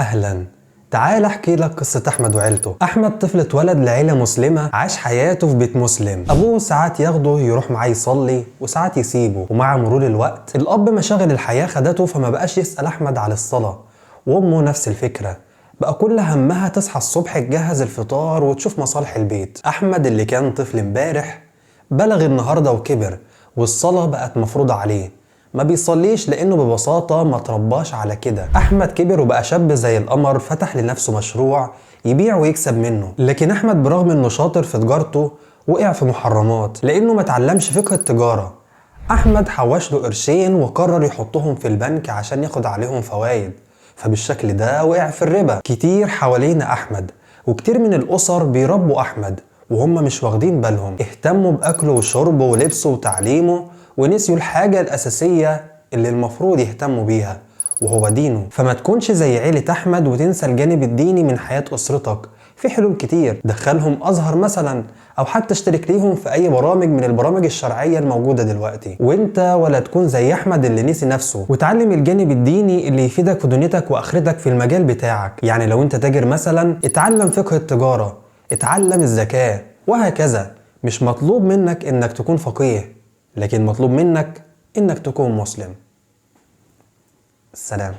اهلا. تعال احكي لك قصة احمد وعيلته. احمد طفل اتولد لعيلة مسلمة، عاش حياته في بيت مسلم. ابوه ساعات ياخده يروح معاه يصلي وساعات يسيبه، ومع مرور الوقت الاب مشاغل الحياة خدته فما بقاش يسأل احمد على الصلاة، وامه نفس الفكرة، بقى كل همها تصحى الصبح تجهز الفطار وتشوف مصالح البيت. احمد اللي كان طفل امبارح بلغ النهارده وكبر، والصلاة بقت مفروضة عليه، ما بيصليش لانه ببساطة ما ترباش على كده. احمد كبر وبقى شاب زي القمر، فتح لنفسه مشروع يبيع ويكسب منه. لكن احمد برغم انه شاطر في تجارته وقع في محرمات لانه ما تعلمش فقه التجارة. احمد حوش له قرشين وقرر يحطهم في البنك عشان ياخد عليهم فوايد، فبالشكل ده وقع في الربا. كتير حوالينا احمد، وكتير من الاسر بيربوا احمد وهم مش واخدين بالهم، اهتموا باكله وشربه ولبسه وتعليمه ونسيوا الحاجة الأساسية اللي المفروض يهتموا بيها وهو دينه. فما تكونش زي عيلة أحمد وتنسى الجانب الديني من حياة أسرتك. في حلول كتير، دخلهم أزهر مثلا، أو حتى اشترك ليهم في أي برامج من البرامج الشرعية الموجودة دلوقتي. وانت ولا تكون زي أحمد اللي نسي نفسه، وتعلم الجانب الديني اللي يفيدك في دنيتك وآخرتك في المجال بتاعك. يعني لو انت تاجر مثلا اتعلم فقه التجارة، اتعلم الزكاة، وهكذا. مش مطلوب منك انك تكون فقيه، لكن مطلوب منك انك تكون مسلم. السلام.